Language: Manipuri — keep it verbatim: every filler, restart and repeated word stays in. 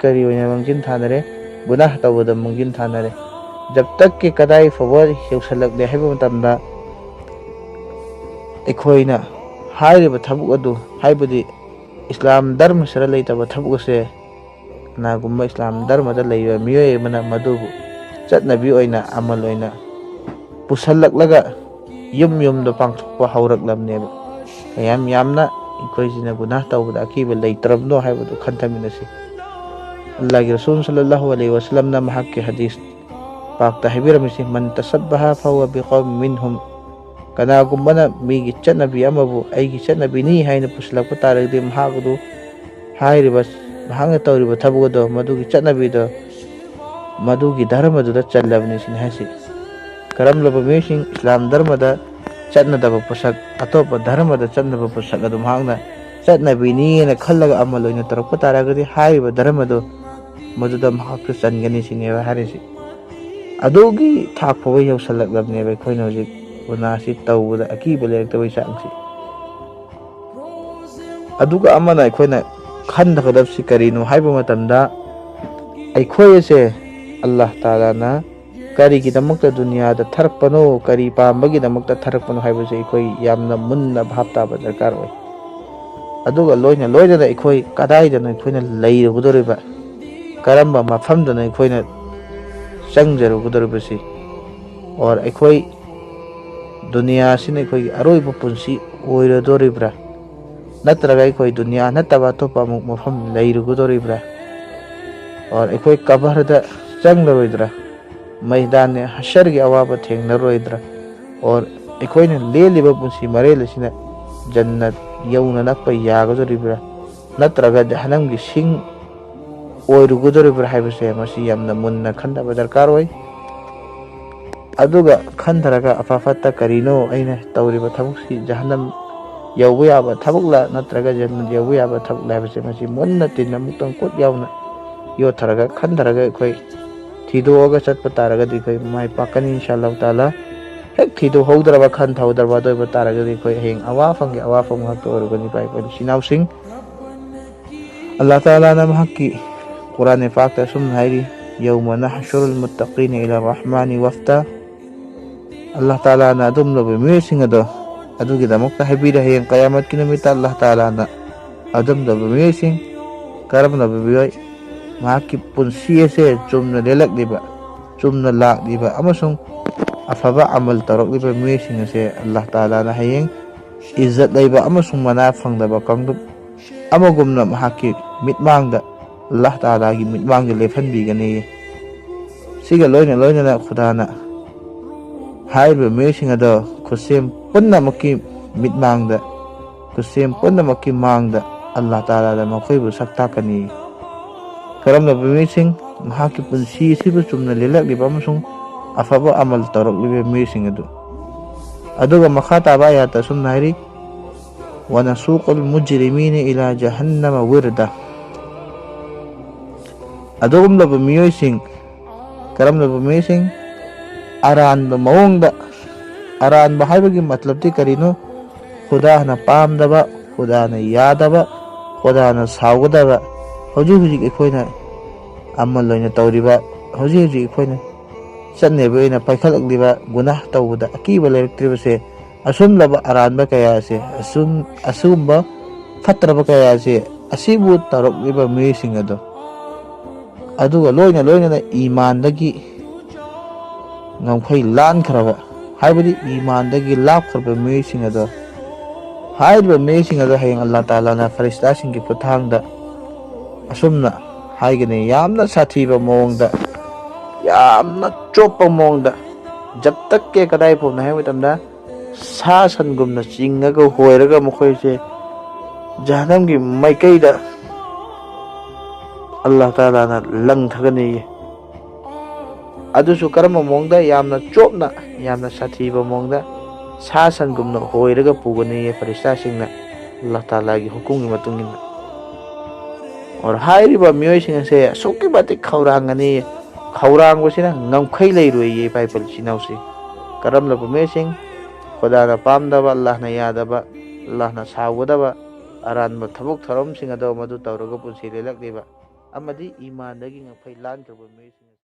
ꯀꯔꯤ ꯑꯣꯏꯅ ꯃꯥꯡꯖꯤꯟ ꯊꯥꯅꯔꯦ? ꯒꯨꯅꯥꯍ ꯇꯧꯕꯗ ꯃꯥꯡꯖꯤꯟ ꯊꯥꯅꯔꯦ꯫ ꯖꯕ ꯇꯛ ꯀꯤ ꯀꯗꯥꯏ ꯐꯥꯎꯕ ꯌꯧꯁꯜꯂꯛꯂꯦ ꯍꯥꯏꯕ ꯃꯇꯝꯗ, ꯑꯩꯈꯣꯏꯅ ꯍꯥꯏꯔꯤꯕ ꯊꯕꯛ ꯑꯗꯨ, ꯍꯥꯏꯕꯗꯤ ꯏꯁꯂꯥꯝ ꯙꯔꯃꯁꯤꯗ ꯂꯩꯇꯕ ꯊꯕꯛ ꯑꯁꯦ, ꯀꯅꯥꯒꯨꯝꯕ ꯏꯁꯂꯥꯝ ꯙꯔꯃꯗ ꯂꯩꯕ ꯃꯤꯑꯣꯏ ꯑꯃꯅ ꯃꯗꯨꯕꯨ ꯆꯠꯅꯕꯤ ꯑꯣꯏꯅ, ꯑꯃꯜ ꯑꯣꯏꯅ ꯄꯨꯁꯜꯂꯛꯂꯒ ꯌꯨꯝ ꯌꯨꯝꯗ ꯄꯥꯡꯊꯣꯛꯄ ꯍꯧꯔꯛꯂꯕꯅꯦꯕ꯫ ꯀꯌꯥꯝ ꯌꯥꯝꯅ ꯑꯩꯈꯣꯏꯁꯤꯅ ꯒꯨꯅꯥꯍ ꯇꯧꯕꯗ ꯑꯀꯤꯕ ꯂꯩꯇ꯭ꯔꯕꯅꯣ ꯍꯥꯏꯕꯗꯨ ꯈꯟꯊꯃꯤꯟꯅꯁꯤ꯫ ꯑꯜꯂꯥꯍꯒꯤ ꯔꯁꯨꯜ ꯁꯜꯂꯜꯂꯥꯍꯨ ꯑꯂꯩꯍꯤ ꯋꯁꯜꯂꯝꯅ ꯃꯍꯥꯛꯀꯤ ꯍꯗꯤꯁ ꯄꯥꯛꯇ ꯍꯥꯏꯕꯤꯔꯝꯃꯤꯁꯤ, "ꯃꯟ ꯇꯁꯕꯍ ꯐꯍꯨꯋ ꯕꯤꯀꯧꯃꯤꯟ ꯃꯤꯟꯍꯨꯝ"꯫ ꯀꯅꯥꯒꯨꯝꯕꯅ ꯃꯤꯒꯤ ꯆꯠꯅꯕꯤ ꯑꯃꯕꯨ ꯑꯩꯒꯤ ꯆꯠꯅꯕꯤꯅꯤ ꯍꯥꯏꯅ ꯄꯨꯁꯤꯜꯂꯛꯄ ꯇꯥꯔꯒꯗꯤ, ꯃꯍꯥꯛ ꯑꯗꯨ ꯍꯥꯏꯔꯤꯕ, ꯃꯍꯥꯛꯅ ꯇꯧꯔꯤꯕ ꯊꯕꯛ ꯑꯗꯣ, ꯃꯗꯨꯒꯤ ꯆꯠꯅꯕꯤꯗꯣ, ꯃꯗꯨꯒꯤ ꯙꯔꯃꯗꯨꯗ ꯆꯜꯂꯕꯅꯤ ꯁꯤꯅꯤ ꯍꯥꯏꯁꯤ꯫ ꯀꯔꯝꯂꯕ ꯃꯤꯑꯣꯏꯁꯤꯡ ꯏꯁꯂꯥꯝ ꯙꯔꯃꯗ ꯆꯠꯅꯗꯕ ꯄꯣꯠꯁꯛ, ꯑꯇꯣꯞꯄ ꯙꯔꯃꯗ ꯆꯠꯅꯕ ꯄꯣꯠꯁꯛ ꯑꯗꯨ ꯃꯍꯥꯛꯅ ꯆꯠꯅꯕꯤꯅꯤꯅ ꯈꯜꯂꯒ ꯑꯃꯜ ꯑꯣꯏꯅ ꯇꯧꯔꯛꯄ ꯇꯥꯔꯒꯗꯤ, ꯍꯥꯏꯔꯤꯕ ꯙꯔꯃꯗꯨ ꯃꯗꯨꯗ ꯃꯍꯥꯛꯁꯨ ꯆꯟꯒꯅꯤ ꯁꯤꯅꯦꯕ ꯍꯥꯏꯔꯤꯁꯤ꯫ ꯑꯗꯨꯒꯤ ꯊꯥꯛ ꯐꯥꯎꯕ ꯌꯧꯁꯜꯂꯛꯂꯕꯅꯦꯕ ꯑꯩꯈꯣꯏꯅ ꯍꯧꯖꯤꯛ ꯒꯨꯅꯥꯁꯤ ꯇꯧꯕꯗ ꯑꯀꯤꯕ ꯂꯩꯔꯛꯇꯕꯒꯤ ꯆꯥꯡꯁꯤ꯫ ꯑꯗꯨꯒ ꯑꯃꯅ ꯑꯩꯈꯣꯏꯅ ꯈꯟꯊꯒꯗꯕꯁꯤ ꯀꯔꯤꯅꯣ ꯍꯥꯏꯕ ꯃꯇꯝꯗ, ꯑꯩꯈꯣꯏ ꯑꯁꯦ ꯑꯜꯂꯥꯍ ꯇꯥꯂꯥꯅ ꯀꯔꯤꯒꯤꯗꯃꯛꯇ ꯗꯨꯅꯤꯌꯥꯗ ꯊꯥꯔꯛꯄꯅꯣ, ꯀꯔꯤ ꯄꯥꯝꯕꯒꯤꯗꯃꯛꯇ ꯊꯥꯔꯛꯄꯅꯣ ꯍꯥꯏꯕꯁꯤ ꯑꯩꯈꯣꯏ ꯌꯥꯝꯅ ꯃꯨꯟꯅ ꯚꯥꯞ ꯇꯥꯕ ꯗꯔꯀꯥꯔ ꯑꯣꯏ꯫ ꯑꯗꯨꯒ ꯂꯣꯏꯅ ꯂꯣꯏꯅꯅ ꯑꯩꯈꯣꯏ ꯀꯗꯥꯏꯗꯅꯣ ꯑꯩꯈꯣꯏꯅ ꯂꯩꯔꯨꯒꯗꯧꯔꯤꯕ, ꯀꯔꯝꯕ ꯃꯐꯝꯗꯅꯣ ꯑꯩꯈꯣꯏꯅ ꯆꯪꯖꯔꯨꯒꯗꯧꯔꯤꯕꯁꯤ, ꯑꯣꯔ ꯑꯩꯈꯣꯏ ꯗꯨꯅꯤꯌꯥꯁꯤꯅ ꯑꯩꯈꯣꯏꯒꯤ ꯑꯔꯣꯏꯕ ꯄꯨꯟꯁꯤ ꯑꯣꯏꯔꯗꯣꯔꯤꯕ꯭ꯔꯥ? ꯅꯠꯇ꯭ꯔꯒ ꯑꯩꯈꯣꯏ ꯗꯨꯅꯤꯌꯥ ꯅꯠꯇꯕ ꯑꯇꯣꯞꯄ ꯑꯃꯨꯛ ꯃꯐꯝ ꯂꯩꯔꯨꯒꯗꯧꯔꯤꯕ꯭ꯔꯥ? ꯑꯣꯔ ꯑꯩꯈꯣꯏ ꯀꯕꯔꯗ ꯆꯪꯂꯔꯣꯏꯗ꯭ꯔꯥ? ꯃꯩꯗꯥꯟꯅꯦ ꯍꯁꯔꯒꯤ ꯑꯋꯥꯕ ꯊꯦꯡꯅꯔꯣꯏꯗ꯭ꯔꯥ? ꯑꯣꯔ ꯑꯩꯈꯣꯏꯅ ꯂꯦꯜꯂꯤꯕ ꯄꯨꯟꯁꯤ ꯃꯔꯦꯜ ꯑꯁꯤꯅ ꯖꯟꯅꯠ ꯌꯧꯅ ꯅꯛꯄ ꯌꯥꯒꯗꯧꯔꯤꯕ꯭ꯔꯥ? ꯅꯠꯇ꯭ꯔꯒ ꯖꯍꯟꯅꯝꯒꯤ ꯁꯤꯡ ꯑꯣꯏꯔꯨꯒꯗꯧꯔꯤꯕ꯭ꯔꯥ ꯍꯥꯏꯕꯁꯦ ꯃꯁꯤ ꯌꯥꯝꯅ ꯃꯨꯟꯅ ꯈꯟꯊꯕ ꯗꯔꯀꯥꯔ ꯑꯣꯏ꯫ ꯑꯗꯨꯒ ꯈꯟꯊꯔꯒ ꯑꯐ ꯐꯠꯇ ꯀꯔꯤꯅꯣ ꯑꯩꯅ ꯇꯧꯔꯤꯕ ꯊꯕꯛꯁꯤ ꯖꯍꯟꯅꯝ ꯌꯧꯕ ꯌꯥꯕ ꯊꯕꯛꯂ ꯅꯠꯇ꯭ꯔꯒ ꯖꯟꯅꯠ ꯌꯧꯕ ꯌꯥꯕ ꯊꯕꯛꯂ ꯍꯥꯏꯕꯁꯦ ꯃꯁꯤ ꯃꯨꯟꯅ ꯇꯤꯟ ꯑꯃꯨꯛꯇꯪ ꯀꯨꯠ ꯌꯥꯎꯅ ꯌꯣꯠꯊꯔꯒ ꯈꯟꯊꯔꯒ ꯑꯩꯈꯣꯏ ꯊꯤꯗꯣꯛꯑꯒ ꯆꯠꯄ ꯇꯥꯔꯒꯗꯤ ꯑꯩꯈꯣꯏ ꯃꯥꯏ ꯄꯥꯛꯀꯅꯤ, ꯏꯟꯁꯥ ꯑꯜꯂꯥꯍ ꯇꯥꯂꯥ꯫ ꯍꯦꯛ ꯊꯤꯗꯣꯛꯍꯧꯗ꯭ꯔꯕ, ꯈꯟꯊꯍꯧꯗ꯭ꯔꯕ ꯑꯗꯨ ꯑꯣꯏꯕ ꯇꯥꯔꯒꯗꯤ ꯑꯩꯈꯣꯏ ꯍꯌꯦꯡ ꯑꯋꯥꯐꯝꯒꯤ ꯑꯋꯥꯐꯝ ꯉꯥꯛꯇ ꯑꯣꯏꯔꯒꯅꯤ꯫ ꯏꯄꯥ ꯏꯄꯨ ꯏꯆꯤꯟ ꯏꯅꯥꯎꯁꯤꯡ, ꯑꯜꯂꯥꯍ ꯇꯥꯂꯥꯅ ꯃꯍꯥꯛꯀꯤ ꯀꯨꯔꯥꯟ ꯄꯥꯛꯇ ꯑꯁꯨꯝꯅ ꯍꯥꯏꯔꯤ: "ꯌꯧꯃ ꯅꯍꯁꯨꯔꯨꯜ ꯃꯨꯠꯇꯀꯤꯅ ꯏꯂꯥ ꯔꯍꯃꯥꯅꯤ ꯋꯐꯗ"꯫ ꯑꯜꯂꯥꯍ ꯇꯥꯂꯥꯅ ꯑꯗꯨꯝꯂꯕ ꯃꯤꯑꯣꯏꯁꯤꯡ ꯑꯗꯣ ꯑꯗꯨꯒꯤꯗꯃꯛꯇ ꯍꯥꯏꯕꯤꯔꯦ, ꯍꯌꯦꯡ ꯀꯌꯥꯃꯠꯀꯤ ꯅꯨꯃꯤꯠꯇ ꯑꯜꯂꯥꯍ ꯇꯥꯂꯥꯅ ꯑꯗꯨꯝꯂꯕ ꯃꯤꯑꯣꯏꯁꯤꯡ, ꯀꯔꯝꯂꯕ ꯃꯤꯑꯣꯏ? ꯃꯍꯥꯛꯀꯤ ꯄꯨꯟꯁꯤ ꯑꯁꯦ ꯆꯨꯝꯅ ꯂꯦꯜꯂꯛꯂꯤꯕ, ꯆꯨꯝꯅ ꯂꯥꯛꯂꯤꯕ ꯑꯃꯁꯨꯡ ꯑꯐꯕ ꯑꯃꯜ ꯇꯧꯔꯛꯂꯤꯕ ꯃꯤꯑꯣꯏꯁꯤꯡ ꯑꯁꯦ ꯑꯜꯂꯥꯍ ꯇꯥꯂꯥꯅ ꯍꯌꯦꯡ ꯏꯖꯠ ꯂꯩꯕ ꯑꯃꯁꯨꯡ ꯃꯅꯥ ꯐꯪꯗꯕ ꯀꯥꯡꯂꯨꯞ ꯑꯃꯒꯨꯝꯅ ꯃꯍꯥꯛꯀꯤ ꯃꯤꯠꯃꯥꯡꯗ ꯑꯜꯂꯥꯍ ꯇꯥꯂꯥꯒꯤ ꯃꯤꯠꯃꯥꯡꯗ ꯂꯦꯞꯍꯟꯕꯤꯒꯅꯤ꯫ ꯁꯤꯒ ꯂꯣꯏꯅ ꯂꯣꯏꯅꯅ ꯈꯨꯗꯥꯅ ꯍꯥꯏꯔꯤꯕ ꯃꯤꯑꯣꯏꯁꯤꯡ ꯑꯗꯣ ꯈꯨꯠꯁꯦꯝ ꯄꯨꯝꯅꯃꯛꯀꯤ ꯃꯤꯠꯃꯥꯡꯗ, ꯈꯨꯠꯁꯦꯝ ꯄꯨꯝꯅꯃꯛꯀꯤ ꯃꯥꯡꯗ ꯑꯜꯂꯥꯍ ꯇꯥꯂꯥꯗ ꯃꯈꯣꯏꯕꯨ ꯁꯛ ꯇꯥꯛꯀꯅꯤ꯫ ꯀꯔꯝꯂꯕ ꯃꯤꯑꯣꯏꯁꯤꯡ? ꯃꯍꯥꯛꯀꯤ ꯄꯨꯟꯁꯤ ꯑꯁꯤꯕꯨ ꯆꯨꯝꯅ ꯂꯦꯜꯂꯛꯂꯤꯕ ꯑꯃꯁꯨꯡ ꯑꯐꯕ ꯑꯃꯜ ꯇꯧꯔꯛꯂꯤꯕ ꯃꯤꯑꯣꯏꯁꯤꯡ ꯑꯗꯨ꯫ ꯑꯗꯨꯒ ꯃꯈꯥ ꯇꯥꯕ ꯑꯥꯌꯥꯠꯇ ꯑꯁꯨꯝꯅ ꯍꯥꯏꯔꯤ: "ꯋꯅꯁꯨꯀꯨꯜ ꯃꯨꯖꯔꯤꯃꯤꯅ ꯏꯂꯥ ꯖꯍꯟꯅꯃ ꯋꯤꯔꯗ"꯫ ꯑꯗꯨꯒꯨꯝꯂꯕ ꯃꯤꯑꯣꯏꯁꯤꯡ, ꯀꯔꯝꯂꯕ ꯃꯤꯑꯣꯏꯁꯤꯡ? ꯑꯔꯥꯟꯕ ꯃꯑꯣꯡꯗ, ꯑꯔꯥꯟꯕ ꯍꯥꯏꯕꯒꯤ ꯃꯇꯂꯕꯇꯤ ꯀꯔꯤꯅꯣ? ꯈꯨꯗꯥꯅ ꯄꯥꯝꯗꯕ, ꯈꯨꯗꯥꯅ ꯌꯥꯗꯕ, ꯈꯨꯗꯥꯅ ꯁꯥꯎꯒꯗꯕ, ꯍꯧꯖꯤꯛ ꯍꯧꯖꯤꯛ ꯑꯩꯈꯣꯏꯅ ꯑꯃꯜ ꯑꯣꯏꯅ ꯇꯧꯔꯤꯕ, ꯍꯧꯖꯤꯛ ꯍꯧꯖꯤꯛ ꯑꯩꯈꯣꯏꯅ ꯆꯠꯅꯕꯤ ꯑꯣꯏꯅ ꯄꯥꯏꯈꯠꯂꯛꯂꯤꯕ ꯒꯨꯅꯥꯍ ꯇꯧꯕꯗ ꯑꯀꯤꯕ ꯂꯩꯔꯛꯇ꯭ꯔꯤꯕꯁꯦ, ꯑꯁꯨꯝꯂꯕ ꯑꯔꯥꯟꯕ ꯀꯌꯥ ꯑꯁꯦ, ꯑꯁꯨꯝ-, ꯑꯁꯤꯒꯨꯝꯕ ꯐꯠꯇ꯭ꯔꯕ ꯀꯌꯥ ꯑꯁꯦ, ꯑꯁꯤꯕꯨ ꯇꯧꯔꯛꯂꯤꯕ ꯃꯤꯑꯣꯏꯁꯤꯡ ꯑꯗꯣ, ꯑꯗꯨꯒ ꯂꯣꯏꯅ ꯂꯣꯏꯅꯅ ꯏꯃꯥꯟꯗꯒꯤ ꯉꯝꯈꯩ ꯂꯥꯟꯈ꯭ꯔꯕ, ꯍꯥꯏꯕꯗꯤ ꯏꯃꯥꯟꯗꯒꯤ ꯂꯥꯞꯈ꯭ꯔꯕ ꯃꯤꯑꯣꯏꯁꯤꯡ ꯑꯗꯣ, ꯍꯥꯏꯔꯤꯕ ꯃꯤꯑꯣꯏꯁꯤꯡ ꯑꯗꯣ ꯍꯌꯦꯡ ꯑꯜꯂꯥꯍ ꯇꯥꯂꯥꯅ ꯐꯔꯤꯁꯇꯥꯁꯤꯡꯒꯤ ꯈꯨꯠꯊꯥꯡꯗ ꯑꯁꯨꯝꯅ ꯍꯥꯏꯒꯅꯤ, ꯌꯥꯝꯅ ꯁꯥꯊꯤꯕ ꯃꯑꯣꯡꯗ, ꯌꯥꯝꯅ ꯆꯣꯞꯄ ꯃꯑꯣꯡꯗ, ꯖꯕ ꯇꯛ ꯀꯦ ꯀꯗꯥꯏ ꯐꯥꯎꯅ ꯍꯥꯏꯕ ꯃꯇꯝꯗ, ꯁꯥ ꯁꯟꯒꯨꯝꯅ ꯆꯤꯡꯉꯒ ꯍꯣꯏꯔꯒ ꯃꯈꯣꯏꯁꯦ ꯖꯍꯟꯅꯝꯒꯤ ꯃꯥꯏꯀꯩꯗ ꯑꯜꯂꯥꯍ ꯇꯥꯂꯥꯅ ꯂꯪꯊꯒꯅꯤꯌꯦ꯫ ꯑꯗꯨꯁꯨ ꯀꯔꯝꯕ ꯃꯑꯣꯡꯗ? ꯌꯥꯝꯅ ꯆꯣꯞꯅ, ꯌꯥꯝꯅ ꯁꯥꯊꯤꯕ ꯃꯑꯣꯡꯗ ꯁꯥ ꯁꯟꯒꯨꯝꯅ ꯍꯣꯏꯔꯒ ꯄꯨꯒꯅꯤꯌꯦ ꯐꯔꯤꯁꯇꯥꯁꯤꯡꯅ, ꯑꯜꯂꯥꯍ ꯇꯥꯂꯥꯒꯤ ꯍꯨꯀꯨꯝꯒꯤ ꯃꯇꯨꯡ ꯏꯟꯅ꯫ ꯑꯣꯔ ꯍꯥꯏꯔꯤꯕ ꯃꯤꯑꯣꯏꯁꯤꯡ ꯑꯁꯦ ꯑꯁꯨꯛꯀꯤ ꯃꯇꯤꯛ ꯈꯧꯔꯥꯡꯒꯅꯤ, ꯈꯧꯔꯥꯡꯕꯁꯤꯅ ꯉꯝꯈꯩ ꯂꯩꯔꯣꯏꯌꯦ ꯏꯄꯥ ꯏꯄꯨ ꯏꯆꯤꯟ ꯏꯅꯥꯎꯁꯤꯡ꯫ ꯀꯔꯝꯂꯕ ꯃꯤꯑꯣꯏꯁꯤꯡ? ꯈꯨꯗꯥꯅ ꯄꯥꯝꯗꯕ, ꯑꯜꯂꯥꯍꯅ ꯌꯥꯗꯕ, ꯑꯜꯂꯥꯍꯅ ꯁꯥꯎꯒꯗꯕ ꯑꯔꯥꯟꯕ ꯊꯕꯛ ꯊꯧꯔꯝꯁꯤꯡ ꯑꯗꯣ ꯃꯗꯨ ꯇꯧꯔꯒ ꯄꯨꯟꯁꯤ ꯂꯦꯜꯂꯛꯂꯤꯕ꯫ ꯑꯃꯗꯤ ꯏꯃꯥꯟꯗꯒꯤ ꯉꯛꯐꯩ ꯂꯥꯟꯈ꯭ꯔꯕ ꯃꯤꯑꯣꯏꯁꯤꯡ